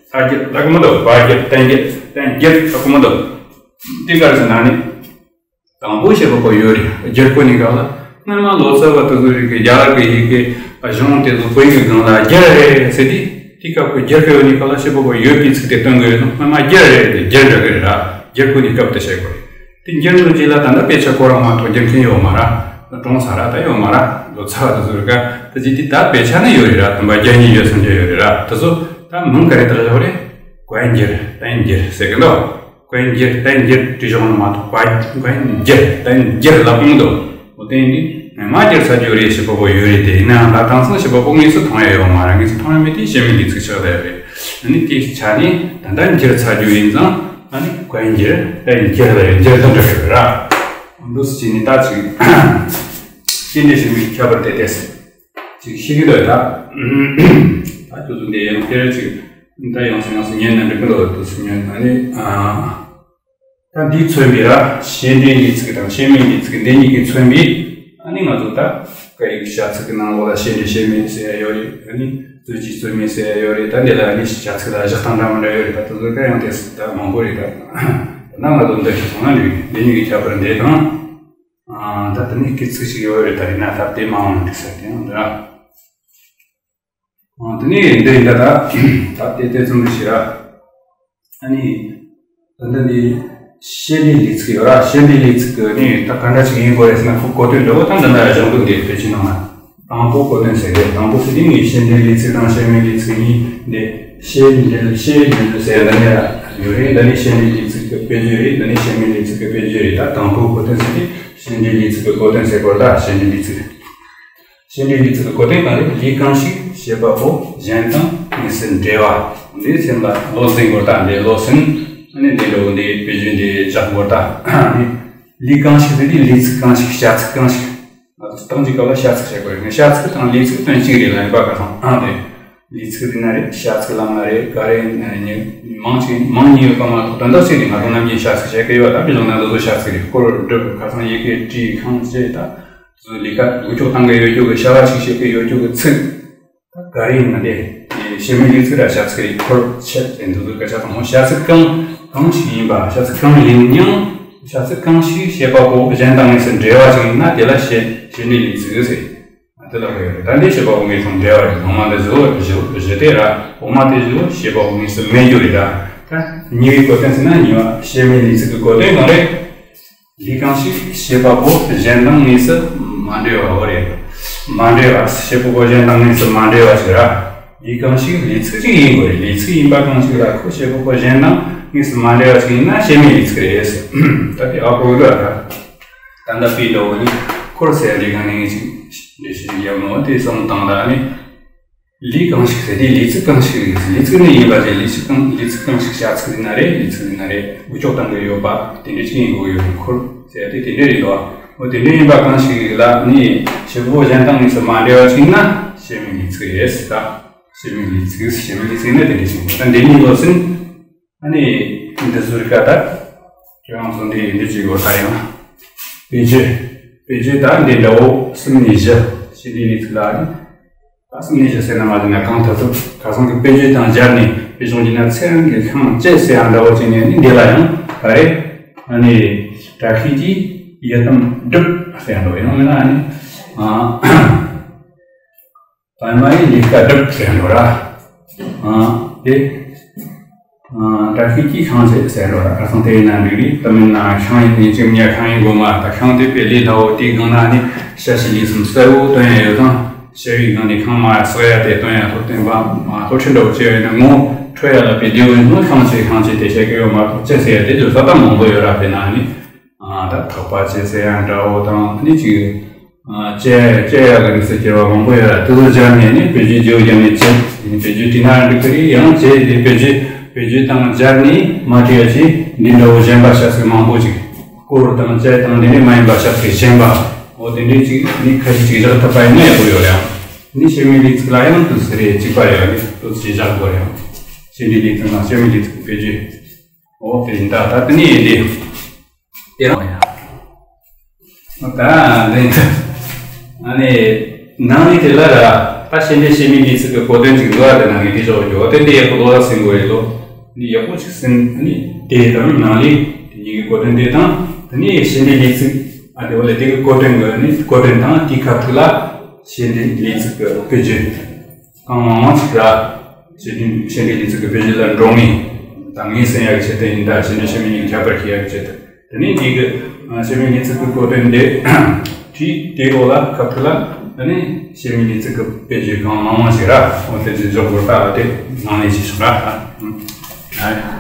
བཀའ་འགྱུར་ལབ་གི་མི་འདུག་བཀའ་འགྱུར། བསྟན་འགྱུར། བསྟན་འགྱུར་ལབ་གི་མི་འདུག་དེ་ག་རེ་ཟེར་ན་ནི། དང་པོ་བྱེད་པ་པོ་ཡོད་རེད། སྒྱུར་བཀོད་ནི་སྐབས་ལ། སྔོན་མ་ལོ་ཙཱ་བ་དེ་ཚོ་རིག་གི་རྒྱ་གར་གི་ཡི་གེ་གཞུང་དེ་ཚོ་བོད་ཡིག་གི་སྒང་ལ་སྒྱུར་རེད་ཟེར་དུས། དེ་སྐབས་ཀྱི་སྒྱུར་བཀོད་ནི་སྐབས་ལ་བྱེད་པ་པོ་ཡོད་པའི་ཚིག་དེ་སྟོན་གི་ཡོད་ན། སྔོན་མ་སྒྱུར་རེད་དེ་སྒྱུར་འགྲོ་གི་རེད་ར། སྒྱུར་བཀོད་ནི་སྐབས་དེ་བྱེད་དགོས་རེད། དེ་སྒྱུར་འགྲོ་རྗེས་ལ་ད་ལྟ་དཔེ་ཆ་ཁོ་རང་མ་གཏོགས་སྒྱུར་མཁན་ཡོད་མ་ར། གྲོངས་ས་ར། ད་ཡོད་མ་ར། ལོ་ཙཱ་བ་དེ་ཚོ་རིག་ག་དེ་ཅི་དེ་ད་དཔེ་ཆ་ནི་ཡོད་རེད་ར། དུམ་པ་བརྒྱད་ཉིས་བརྒྱ་སུམ་བརྒྱ་ཡོད་རེད་ར། དེ་ཚོ་ད་མིང་ག་རེ་བཏགས་བཞག་རེད། བཀའ་འགྱུར། བསྟན་འགྱུར་ཟེར་གི་འདུག་བཀའ་འགྱུར། བསྟན་འགྱུར་བྲིས་བཞག་ན་མ་གཏོགས། བཀའ་བཀའ་འགྱུར། བསྟན་འགྱུར་ལབ་གི་མི་འདུག་འོ་དེ་ཡིན་དུས་སྔོན་མ་འགྱུར་ཚར་རྒྱུ་རེད། བྱེད་པ་པོ་ཡོད་རེད་དེ། ཡིན་ནའང་ད་དེང་སང་བྱེད་པ་པོ་དངོས་སུ་མཐོང་ཡ་ཡོད་མ་རེད། དངོས་སུ་མཐོང་ཡ་མེད་དུས་བྱེད་མེད་ལས་ཚིག་ཆགས་བསྡད་རེད། ཨ་ནི་དེའི་ཆ་ནས་ད་ལྟ་འགྱུར་ཚར་རྒྱུ་ཡིན་ཙང་ཨ་ནི་བཀའ་འགྱུར། བསྟན་འགྱུར་ལབ་ཡ་འགྱུར་དང་འདྲ་གི་རེད་ར། འདུག་སེ་བྱས་ནས་ད་ཅིག་བཤད་འདྲ་ཞིག་མིན་ཁྱད་པར་དེ་དེ་ཅིག་ཤེས་ཀྱི་འདུག་ད། ད་ཁྱོད་ཚོ་འདི་ཡང་དེ་རེད་ཅིག་ད་ཡང་སེ་ཡང་སེ་ཉན་ན་འགྲིག་གི་འདུག་འདུག་སེ་ཉན། ཨ་ནི་ཨ། ད་འདིས་མཚོན་པའི་ར། བྱེད་འབྲེལ་ལས་ཚིག་དང་བྱེད་མེད་ལས་ཚིག་འདི་གཉིས་ཀྱིས་མཚོན་པའི། ཨ་ནི་ང་ཚོ་ད་སྐད་ཡིག་བྱ་ཚིག་གི་ནང་ལོགས་ལ་བྱེད་འབྲེལ་བྱེད་མེད་ཟེར་ཡ་ཡོད་རེད། ཨ་ནི་རྩོད་གཞི་རྩོད་མེད་ཟེར་ཡ་ཡོད་རེད། ད་འདི་ལ་ཨ་ནི་བྱ་ཚིག་ལ་བཞག་སྟངས་འདྲ་མི་འདྲ་ཡོད་རེད། ད་དེ་ཚོ་ད་ཡང་དེ་ད་མང་པོ་རེད། ད་ད་ང་ཚོ་འདི་ཞིག་སོང་ན་འགྲིག་འདི་གཉིས་ཀྱི་ཁྱད་པར་འདི་དང་། ཨ། ད་དེ་ནས་སྐད་ཚིག་ཅིག་ཡོད་རེད། ད་ཡིན་ན་ད་དེ་མ་འོངས་ན་འགྲིག་ས་དེ་ཡང་འདྲ། ཨ། དེ་ནས་འདི་ཡིན་ད་ད་ད་དེ་དེ་ཙམ་རེ་ཞིག་ར། ཨ་ནི་ད་ལྟ་འདི་བྱེད་འབྲེལ་ལས་ཚིག་ཡོད་ར། བྱེད་འབྲེལ་ལས་ཚིག་གི་ནི་ད་ག་འདྲ་ཅིག་ཡིན་དགོས་རེད་ཟེར་ན། ཁོ་གོ་དོན་འདྲ་བོ་ད་འདི་འདྲ་བཞག་འདུག་འདི་དཔེ་ཆའི་ནང་ལ། དང་པོ་གོ་དོན་ཟེར་དེ། དང་པོ་ཟེར་དེ་ནི་བྱེད་འབྲེལ་ལས་ཚིག་དང་བྱེད་མེད་ལས་ཚིག་གཉིས་འདི། བྱེད་འབྲེལ་བྱེད་འབྲེལ་ཟེར་འདི་ནས་ཡོད་རེད། འདི་ནི་བྱེད་འབྲེལ་ལས་ཚིག་གི་དཔེ་བརྗོད་རེད། འདི་ནི་བྱེད་མེད་ལས་ཚིག་གི་དཔེ་བརྗོད་རེད། ད་དང་པོ་གོ་དོན་ཟེར་དེ་བྱེད་འབྲེལ་ལས་ཚིག་གི་གོ་དོན་ཟེར་དགོས་རེད། ད་བྱེད་འབྲེལ་ལས་ཚིག་བྱེད་འབྲེལ་ལས་ཚིག་གི་གོ་དོན་གང་རེད། ལས་གང་ཞིག་བྱེད་པ་པོ་གཞན་དང་དངོས་སུ་འབྲེལ་བ། འདི་སེམས་ལ་བློ་འཛིན་དགོས། ད་འདི་བློ་སེམས་ནི་འདི་འདྲ་བོ་འདི་དཔེ་བརྗོད་འདི་བཞག་དགོས། ད་ལས་གང་ཞིག་ཟེར་དེ་ལས་ཚིག་གང་ཞིག་བྱ་ཚིག་གང་ཞིག་ང་ཚོ་རྟགས་འཇུག་སྐབས་ལ་བྱ་ཚིག་བྱེད་དགོས་རེད། བྱ་ཚིག་དང་ལས་ཚིག་དོན་གཅིག་རེད་ལ། ཡིན་པ་ག་ཚང་ཨང་དེ། ལས་ཚིག་རེད་ན་རེད། བྱ་ཚིག་ལབ་ན་རེད། ག་རེ་ཡིན་ན་རེད། མང་ཆེ་མང་ཉུང་ཡོད་པ་མ་གཏོགས་དོན་དག་གཅིག་རེད། ང་ཚོ་ནམ་རྒྱུན་བྱ་ཚིག་བྱེད་ཀྱི་ཡོད། ད་དཔེ་བཞག་ན་འདི་ཚོ་བྱ་ཚིག་རེད། སྐོར་སྒྲུབ། ཁ་སང་ཡི་གེ་བྲིས། ཁང་བྱེད། ད་དེ་ཚོ་ལས་ཀ་འགུལ་སྐྱོད་གཏང་གི་ཡོད་རྒྱུ་གི་བྱ་བ་ཞིག་བྱེད་ཀྱི་ཡོད་རྒྱུ་གི་ཚིག་ད་ག་རེ་ཡིན་ན་དེ་བྱེད་མེད་ལས་ཚིག་ར་བྱ་ཚིག་རེད། སྐོར་བྱེད་དེ་འདི་ཚོ་སྐད་ཆ་དང་པོ་བྱ་ཚིག་གང་གང་ཞིག་ཡིན་པ། བྱ་ཚིག་གང་ཡིན་ཡང་བྱ་ཚིག་གང་ཞིག་བྱེད་པ་པོ་གཞན་དང་དངོས་སུ་འབྲེལ་བ་ཞིག་ཡིན་ན་དེ་ལ་བྱེད་བྱེད་འབྲེལ་ལས་ཚིག་ཟེར། དེ་ལ་གོ་ཡོད་རེད། ད་འདི་བྱེད་པ་པོ་དངོས་སུ་འབྲེལ་བ་རེད། ངོ་མ་འདི་བཞི་བཞི་བཞི་དེ་ར། འོ་མ་དེ་བཞི་བྱེད་པ་པོ་དངོས་སུ་མེད་རྒྱུ་རེད་ད། ད་གཉིས་པའི་གོ་དོན་ཟེར་ན་གཉིས་པ་བྱེད་མེད་ལས་ཚིག་གི་གོ་དོན་གང་རེད། ལས་གང་ཞིག་བྱེད་པ་པོ་གཞན་དང་དངོས་སུ་མ་འབྲེལ་བ། འོ་རེད། མ་འབྲེལ་བ། བྱེད་པ་པོ་གཞན་དང་དངོས་སུ་མ་འབྲེལ་བ་ཞིག་ར། ལས་གང་ཞིག་ལས་ཚིག་ཅིག་ཡིན་དགོས་རེད། ལས་ཚིག་ཡིན་པ་གང་ཞིག་ལ་ཁོ་བྱེད་པ་པོ་གཞན་དང་དངོས་སུ་མ་འབྲེལ་བ་ཞིག་ཡིན་ན་བྱེད་མེད་ལས་ཚིག་རེད། ད་དེ་ཨ་གོ་གི་ཨ་ད། ད་ལྟ་དཔེ་འདྲ་བོ་ནི་འཁོར་ཟེར་ཡ་འདི་གང་ནས་ཅིག་འདི་ཞིག་ཡག་མོ་དེ་བསམ་བཏང་ད་ནི། ལས་གང་ཞིག་ཟེར་དེ་ལས་ཚིག་གང་ཞིག་རེད། ལས་ཚིག་ནི་ཡིན་པ་དེ་ལས་ཚིག་གང་ལས་ཚིག་གང་ཞིག་བྱ་ཚིག་ཡིན་ན་རེད། ལས་ཚིག་ཡིན་ན་རེད། འགུལ་སྐྱོད་གཏང་གི་ཡོད་པ་དེ་འདྲ་ཅིག་ཡིན་དགོས་ཡོད། འཁོར་ཟེར་དེ་དེ་འདྲ་རེད་དོ། འོ་དེ་འདྲ་ཡིན་པ་གང་ཞིག་ལ་ནི་བྱེད་པོ་གཞན་དང་དངོས་སུ་མ་འབྲེལ་བ་ཞིག་ཡིན་ན་བྱེད་མེད་ལས་ཚིག་རེད་ཟེར་ད། བྱེད་མེད་ལས་ཚིག་བྱེད་མེད་ལས་ཚིག་ནི་དེ་འདྲ་ཞིག་ད་འདི་གཉིས་ལོ་ཟིན། ཨ་ནི་འདི་ཟུར་ཀ་ད་ཁྱོད་རང་ཚོ་འདི་འདི་ཅིག་ཡོད་ད། ཡང་དཔེ་བརྗོད་ དཔེ་བརྗོད་ད་འདི་འདྲ་བོ་གསུམ་ནས་བཞི། བྱེད་འདི་ནས་ཚིག་ལ་ནི། ད་གསུམ་ནས་བཞི་ཟེར་ན་མ་ཟིན་ན་གང་ཐུབ་ཐུབ་ཁ་སང་གི་དཔེ་བརྗོད་དང་སྦྱར་ནས་དཔེ་སྦྱོང་བྱས་ན་ཚེ་རིང་གི་ཤིང་བཅད་ཟེར་ཡང་འདྲ་བོ་བྱས་ནས་ནི་འདི་ལ་ཡང་ག་རེ། ཨ་ནི་བཀྲ་ཤིས་ཀྱིས་ཡི་དམ་སྒྲུབ་ཟེར་ཡང་འདྲ་བོ་ཡང་མིན་ན་ཨ་ནི། ཨ། པདྨ་ཡིས་ལས་ཀ་སྒྲུབ་ཟེར་ཡང་འདྲ་བོ་ར། ཨ། དེ། ཨ། བཀྲ་ཤིས་ཀྱིས་ཤིང་བཅད་ཟེར་འགྲོ་ར། ཁ་སང་དེ་ཡིན་ན་འགྲིག་རེད། དེ་མིན་ན་ཤིང་ཡིན་ནི་གཅིག་ཉ་ཤིང་ཡིན་དགོས་མ། ད་ཤིང་དེ་དཔེ་ལས་སླ་བོ་དེའི་སྒང་ན་ནི་བྱ་བྱེད་ལས་གསུམ་གསལ་བོ་སྟོན་ཡ་ཡོད་དང་། བྱ་བའི་སྒང་ནས་ཤིང་མ་བསགས་ཡ་དེ་སྟོན་ཡ་ཐོག་བསྟན་པ་མ་གཏོགས་ཁྲིད་འདྲ་བོ་བྱས་ཡོད་ན་ངོ་འཕྲོད་ཡ་ལ་དཔེ་བདེ་བོ་ཡིན་ནོ། ཤིང་བཅད་ཤིང་བཅད་དེ་བཤད་ཀྱི་ཡོད་མ་གཏོགས་བཅད་ཟེར་ཡ་དེ་ཚོ་ས་ད་མང་པོ་ཡོད་ར། དཔེར་ན་ནི། ཨ། ད་ཐག་པ་བཅད་ཟེར་ཡ་འདྲ་བོ་དང་ནི་ཅིག་ཨ། བཅད་བཅད་ཡ་གི་དམིགས་སུ་གྱུར་པ་མང་པོ་ཡོད་ར། དེ་ཚོ་སྦྱར་ནས་ནི་དཔེ་བརྗོད་བརྗོད་བརྒྱབ་ནས་བཅད། དེ་ནི་དཔེ་བརྗོད་དེ་ན་འགྲིག་གི་རེད། ཡང་བཅད་དེ་དཔེ་བརྗོད་དཔེ་བརྗོད་དང་སྦྱར་ནས་མ་བྲིས་ཡ་ཅིག་འདི་འདྲ་བོ་གཞན་པ་ཞབས་ཞུ་མང་པོ་ཅིག་སྐོར་དང་བཅད་དང་འདི་ནི་མ་ཡིན་པ་ཞབས་ཞུ་གཞན་པ། འོ་དེ་འདྲའི་ཅིག་ནི་ཁ་ཤས་ཅིག་བཞག་ཐུབ་པ་ཡིན་ན་ཡག་པོ་ཡོད་རེད། ཨང་། ནི་བྱེད་མེད་ལས་ཚིག་ལ་ཡང་དུ་ཟེར་རེ་གཅིག་པ་ཡོད་རེད། དུ་ཟེར་བཞག་དགོས་རེད། ཨང་། བྱེད་མེད་ལས་ཚིག་ན་བྱེད་མེད་ལས་ཚིག་དཔེ་བརྗོད། འོ་དེ་ཡིན་ད། ད་དེ་ནི་ཡིན་དེ། དེ་རང་ཡང་། ད་འདི་ཨ་ནི་ནང་ནས་དེ་ལ་ར་ད་བྱེད་འབྲེལ་བྱེད་མེད་ལས་ཚིག་གི་གོ་དོན་ཅིག་འདུག་ཨ། དེ་ནང་ནས་དེ་ཞོག་འཇོག་དེ་འདི་ཡག་པོ་ལོ་ལ་ཟིན་དགོས་རེད་ལོ། འདི་ཡག་པོ་ཅིག་ཟིན། ཨ་ནི་དེ་དང་ནང་ནས་དེ་གཉིས་ཀྱི་གོ་དོན་དེ་དང་དེ་ནས་བྱེད་འབྲེལ་ལས་ཚིག་ཨ་དེ་འོ་ལས་དེ་གི་གོ་དོན་གི་ཨ་ནི་གོ་དོན་དང་དེའི་ཁ་ཐུག་ལ་བྱེད་འབྲེལ་ལས་ཚིག་གི་དཔེ་བརྗོད། གང་མང་མང་ཞིག་ར། བྱེད་འབྲེལ་བྱེད་འབྲེལ་ལས་ཚིག་གི་དཔེ་བརྗོད་ལ་འགྲོ་ངེས་དང་ངེས་ཟིན་ཡག་གི་ཆེད་དུ་ཡིན་ད། བྱེད་འབྲེལ་བྱེད་མེད་གཉིས་ཁྱད་པར་ཤེས་ཡག་གི་ཆེད་དུ། དེ་ནས་འདི་གི་བྱེད་མེད་ལས་ཚིག་གི་གོ་དོན་འདི་བྲིས། དེའི་འོག་ལ་ཁ་ཐུག་ལ་དེ་ནས་བྱེད་མེད་ལས་ཚིག་གི་དཔེ་བརྗོད་གང་མང་མང་ཞིག་ར། འོ་དེ་བརྗོད་འཇོག་དགོས་ད་དེ་ནང་ནས་ཞིག་བྱུང་ར། ཨ།